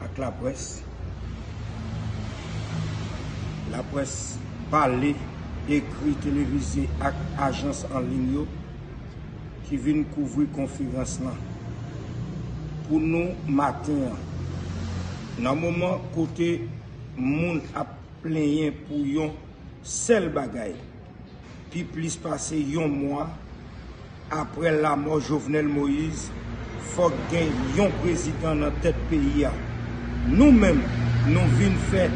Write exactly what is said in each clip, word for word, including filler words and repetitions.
Ak laprès. Laprès pale, ekri, televize ak ajans an liy yo ki vin kouvri konferans lan pou nou maten an. Nan moman kote moun ap plenyen pou yon sèl bagay, pi plis pase yon mwa apre lanmò Jovenel Moïse, fòk gen yon prezidan nan tèt peyi a. Nou menm, nou vin fè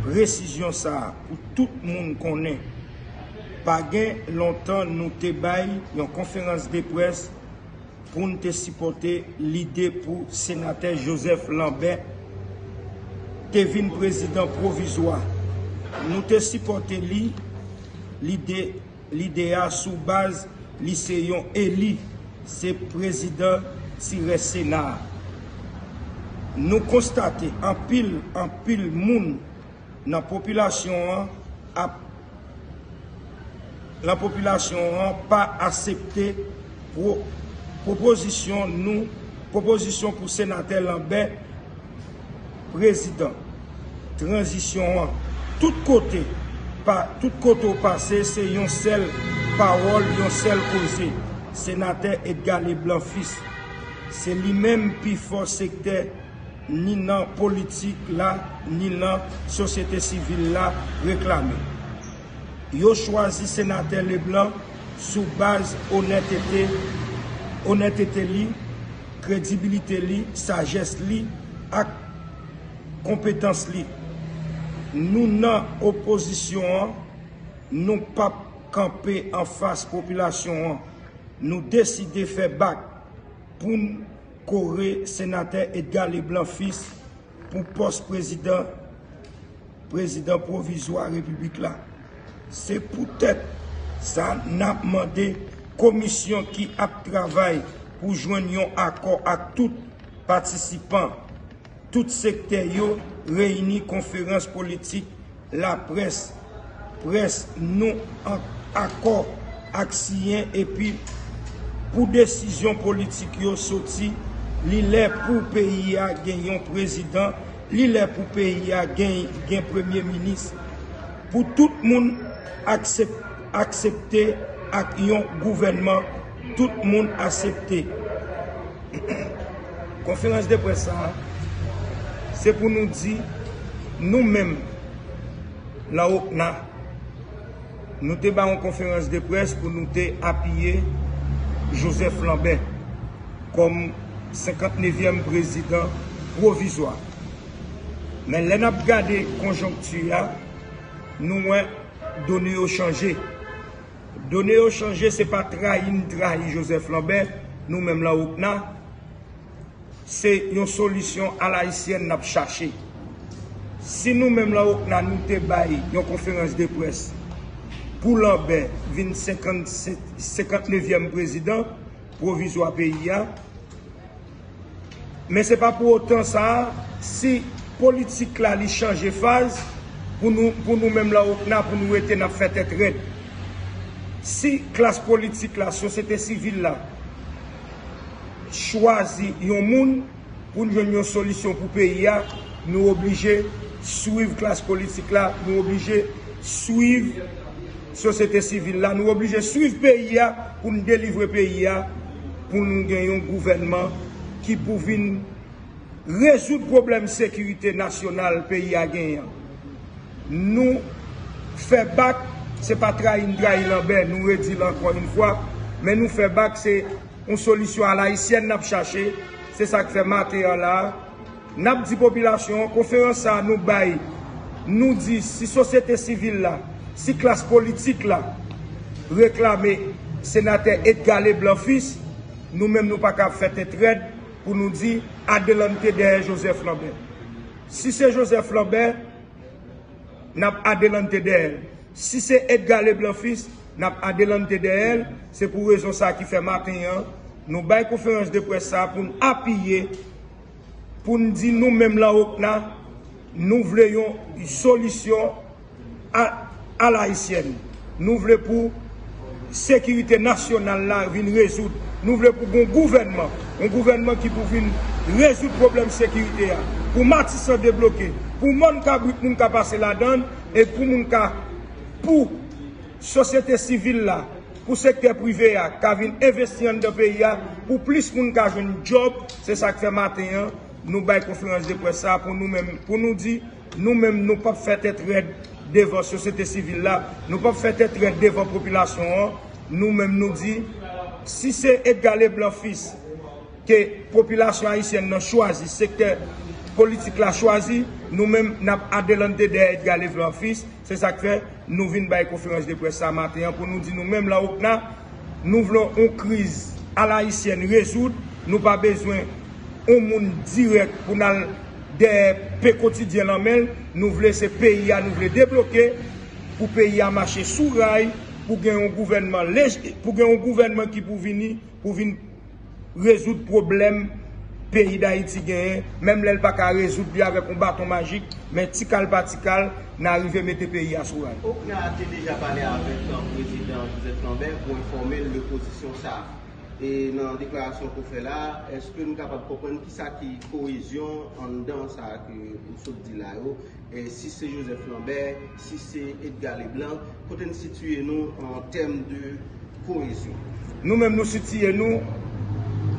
presizyon sa a pou tout moun konnen. Pa gen lontan nou te bay yon konferans de près pou n te sipòte lide pou Senatè Joseph Lambert te vin prezidan pwovizwa. Nou te sipòte li, lide, lide a sou baz li se yon eli, se prezidan ti rès Sena a. Nou konstate anpil, anpil moun nan popilasyon an ap nan popilasyon an pa aksepte pwo- pwopozisyon nou pwopozisyon pou Senatè Lambert prezidan tranzisyon an. Tout kote pa tout kote w pase se yon sèl pawòl, yon sèl koze. Senatè Edgar Leblanc Fils, se li menm pi fò sektè ni nan politik la ni nan sosyete sivil la reklame. Yo chwazi Senatè Leblanc sou baz onètete, onètete li, kredibilite li, sajès li ak konpetans li. Nou nan opozisyon an, nou p ap kanpe anfas popilasyon an. Nou deside fè bak pou n kore Senatè Edgar Leblanc Fils pou pòs prezidan, prezidan pwovizwa repiblik la. Se poutèt sa n ap mande komisyon ki ap travay pou jwenn yon akò ak tout patisipan, tout sektè yo reyini konferans politik, laprès, près nou an akò ak siyen epi pou desizyon politik yo soti, li lè pou peyi a gen yon prezidan, li lè pou peyi a gen, gen premye minis, pou tout moun aksep- aksepte ak yon gouvènman tout moun aksepte. Konferans de près sa a, se pou nou di nou menm, Lawokna, nou te bay yon konferans de près pou nou te apiye Joseph Lambert kòm senkantnevyèm prezidan pwovizwa. Men lè n ap gade konjonkti a, nou wè done yo chanje. Done yo chanje, se pa trayi n trayi Joseph Lambert, nou menm Lawokna, se yon solisyon alayisyèn n ap chache. Si nou menm Lawokna nou te bay yon konferans de près pou Lambert vin senkant- senkantnevyèm prezidan pwovizwa peyi a, men se pa pou otan sa a, si politik la li chanje faz, pou nou, pou nou menm Lawokna, pou nou rete n ap fè tèt rèd. Si klas politik la, sosyete sivil la, chwazi yon moun pou n jwenn yon solisyon pou peyi a, nou oblije swiv klas politik la, nou oblije swiv sosyete sivil la, nou oblije swiv peyi a pou n delivre peyi a, pou nou gen yon gouvènman ki pou vin rezoud pwoblèm sekirite nasyonal peyi a genyen an. Nou fè bak, se pa trayi n trayi Lambert, nou redi l ankò yon fwa, men nou fè bak, se yon solisyon alayisyèn n ap chache, se sa k fè maten an la a, n ap di popilasyon an, konferans sa a nou bay, nou di si sosyete sivil la, si klas politik la reklame Senatè Edgar Leblanc Fils, nou menm nou pa ka fè tèt rèd pou nou di adelante dèyè Joseph Lambert. Si se Joseph Lambert, n ap adelante dèyè l. Si se Edgar Leblanc Fils, n ap adelante dèyè l. Se pou rezon sa a ki fè maten an, nou bay konferans de près sa a pou n apiye, pou n di nou menm Lawokna, nou vle yon solisyon a- alayisyèn. Nou vle pou sekirite nasyonal la vin rezoud. Nou vle pou gon gouvènman, yon gouvènman ki pou vin Rezoud pwoblèm sekirite a, pou Matisan debloke, pou mòn kabrit moun ka pase ladan l, e pou moun ka, pou sosyete sivil la, pou sektè prive a ka vin envesti anndan peyi a, pou plis moun ka jwenn djòb. Se sa k fè maten an nou bay konferans de près sa pou nou menm, pou nou di nou menm nou p ap fè tèt rèd devan sosyete sivil la, nou p ap fè tèt rèd devan popilasyon an. Nou menm nou di, si se Edgar Leblanc Fils ke popilasyon ayisyèn nan chwazi, sektè politik la chwazi, nou menm n ap adelante dèyè Edgar Leblanc Fils. Se sa k fè nou vin bay konferans de près sa maten an pou nou di nou menm lan OKNA, nou vle yon kriz alayisyèn rezoud, nou pa bezwen yon moun dirèk pou n al dèyè pe kotidyen lan men l, nou vle se peyi a nou vle debloke, pou peyi a mache sou ray, pou gen yon gouvènman lej-, pou gen yon gouvènman ki pou vini, pou vin rezoud pwoblèm peyi Dayiti genyen, menm lè l pa ka rezoud li avèk yon baton majik, men tikal pa tikal, n a rive mete peyi a sou ray. OKNA te deja pale avèk prezidan Joseph Lambert pou enfòme l de pozisyon sa a. E nan deklarasyon ke w fè la, èske nou kapab konprann kisa ki koyezyon anndan sa a ke ou sot di la yo? E si se Joseph Lambert, si se Edgar Leblanc, kote n sitiye nou an tèm de koyezyon? Nou menm nou sitiye nou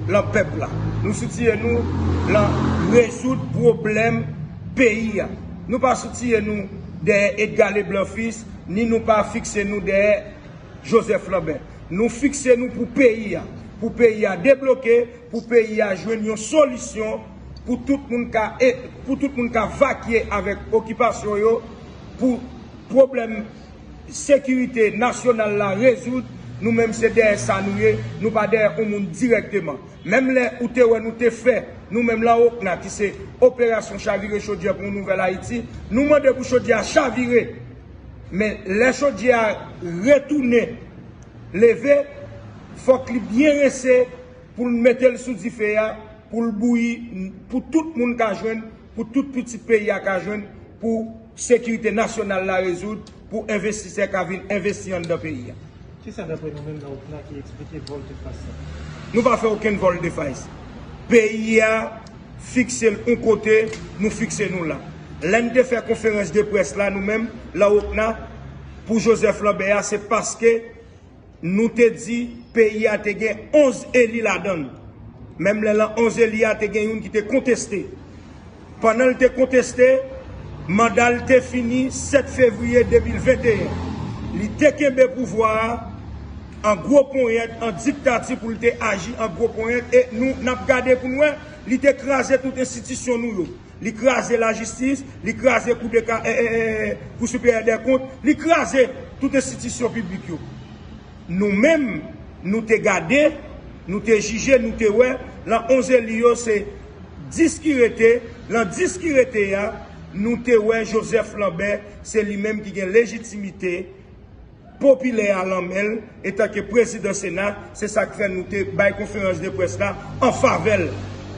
lan pèp la. Nou sitiye nou lan rezoud pwoblèm peyi a. Nou pa sitiye nou dèyè Edgar Leblanc Fils, ni nou pa fikse nou dèyè Joseph Lambert. Nou fikse nou pou peyi a, pou peyi a debloke, pou peyi a jwenn yon solisyon, pou tout moun ka, e, pou tout moun ka vakye avèk okipasyon yo, pou pwoblèm sekirite nasyonal la rezoud. Nou menm se dèyè sa nou ye, nou pa dèyè yon moun dirèkteman. Menm lè ou te wè nou te fè, nou menm lan OKNA ki se operasyon chavire chodyè pou yon nouvèl Ayiti, nou mande pou chodyè a chavire. Men lè chodyè a retounen leve, fòk li byen rense pou l mete l sou dife a, pou l bouyi, pou tout moun ka jwenn, pou tout pitit peyi a ka jwenn, pou sekirite nasyonal la rezoud, pou envestisè ka vin envesti anndan peyi a. Kisa dapre nou menm nan OKNA ki eksplike vòltefas sa? Nou pa fè okenn vòltefas. Peyi a fikse l yon kote, nou fikse nou la. Lè n te fè konferans de près la nou menm, lan OKNA, pou Joseph Lambert a, se paske nou te di peyi a te gen onz eli ladan l. Menm lè lan onz eli a te gen youn ki te konteste. Pandan l te konteste, manda l te fini sèt fevriye de mil venteyen. Li te kenbe pouvwa a an gwo ponyèt, an diktati pou l te aji an gwo ponyèt, e nou, n ap gade pou n wè, li te kraze tout enstitisyon nou yo. Li kraze lajistis, li kraze kou de ka, e, e, e, Kou Siperyè dè Kont, li kraze tout enstitisyon piblik yo. Nou menm, nou te gade, nou te jije, nou te wè, lan onz eli yo se dis ki rete, lan dis ki rete a, nou te wè Joseph Lambert, se li menm ki gen lejitimite popilè a lan men l, etanke prezidan Sena, se sa k fè nou te bay konferans de près la an favè l,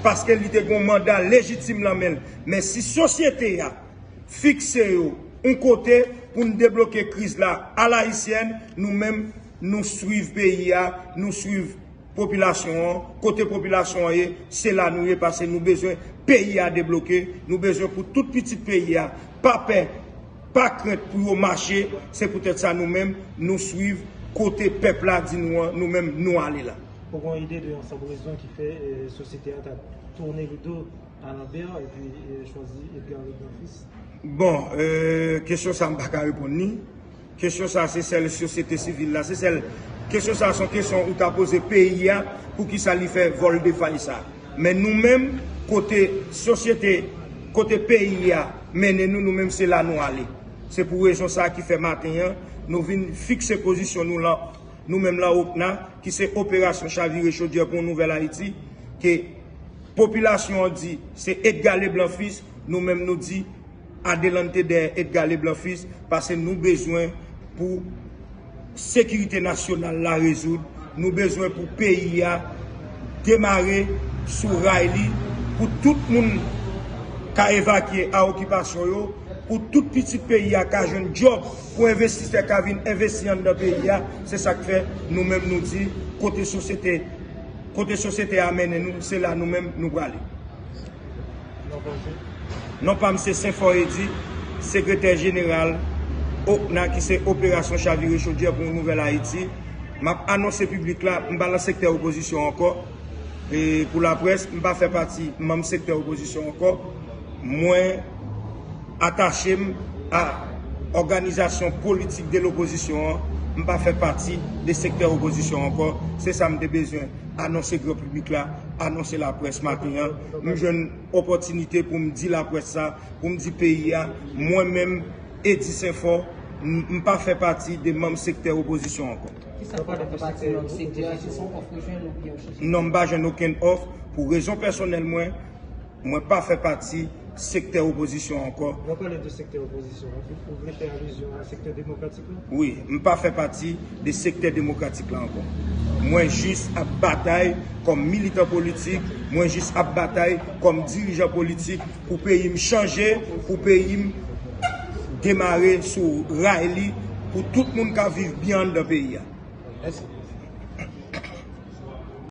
paske li te gen yon manda lejitim lan men l. Men si sosyete a fikse yo yon kote pou n debloke kriz la alayisyèn, nou menm, nou swiv peyi a, nou swiv popilasyon an, kote popilasyon an ye, se la nou ye, paske nou bezwen peyi a debloke, nou bezwen pou tout pitit peyi a pa pè, pa krent pou yo mache. Se poutèt sa nou menm, nou swiv kote pèp la di nou an, nou menm, nou ale la. Ou gen yon ide de ansanm rezon ki fè, eh, sosyete a ta tounen do a Lambert epi, eh, chwazi Edgar Leblanc Fils? Bon, eh, kesyon sa m pa ka reponn li. Kesyon sa se sèl sosyete sivil la, se sèl, kesyon sa se yon kesyon ou ta poze peyi a, poukisa li fè vòltefas sa. Men nou menm, kote sosyete, kote peyi a mennen nou, nou menm se la nou ale. Se pou rezon sa ki fè maten an, nou vin fikse pozisyon nou lan, nou menm lan OKNA, ki se operasyon chavire chodyè pou yon nouvèl Ayiti, ke popilasyon an di se Edgar Leblanc Fils, nou menm nou di adelante dèyè Edgar Leblanc Fils, paske nou bezwen pou sekirite nasyonal la rezoud, nou bezwen pou peyi a demare sou ray li, pou tout moun ka evakye a okipasyon yo, pou tout pitit peyi a ka jwenn djòb, pou envestisè ka vin envesti anndan peyi a. Se sa k fè nou menm nou di kote sosyete, kote sosyete a mennen nou, se la nou menm nou prale. Non pa m se Senfò Edi, sekretè jeneral O K N A ki se Operasyon Chavire Chodyè pou yon Nouvèl Ayiti. M ap anonse piblik la, m pa nan sektè opozisyon ankò. E pou laprès, m pa fè pati manm sektè opozisyon ankò. Mwen atache m a òganizasyon politik de lopozisyon an. M pa fè pati de sektè opozisyon ankò. Se sa m te bezwen anonse gran piblik la, anonse laprès maten an. M jwenn opòtinite pou m di laprès sa, pou m di peyi a, mwen menm, Edi Senfò, m m pa fè pati de manm sektè opozisyon ankò. Kisa k fè w pa fè pati nan sektè a? Se yon òf ou jwenn oubyen ou chèche? Non, m pa jwenn okenn òf. Pou rezon pèsonèl mwen, mwen pa fè pati sektè opozisyon ankò. Lè w pale de sektè opozisyon an, ou vle fè alizyon a sektè demokratik la? Wi, m pa fè pati de sektè demokratik la ankò. Mwen jis ap batay kòm militan politik, mwen jis ap batay kòm dirijan politik pou peyi m chanje, pou peyi m demare sou ray li, pou tout moun ka viv byen anndan peyi a. Èske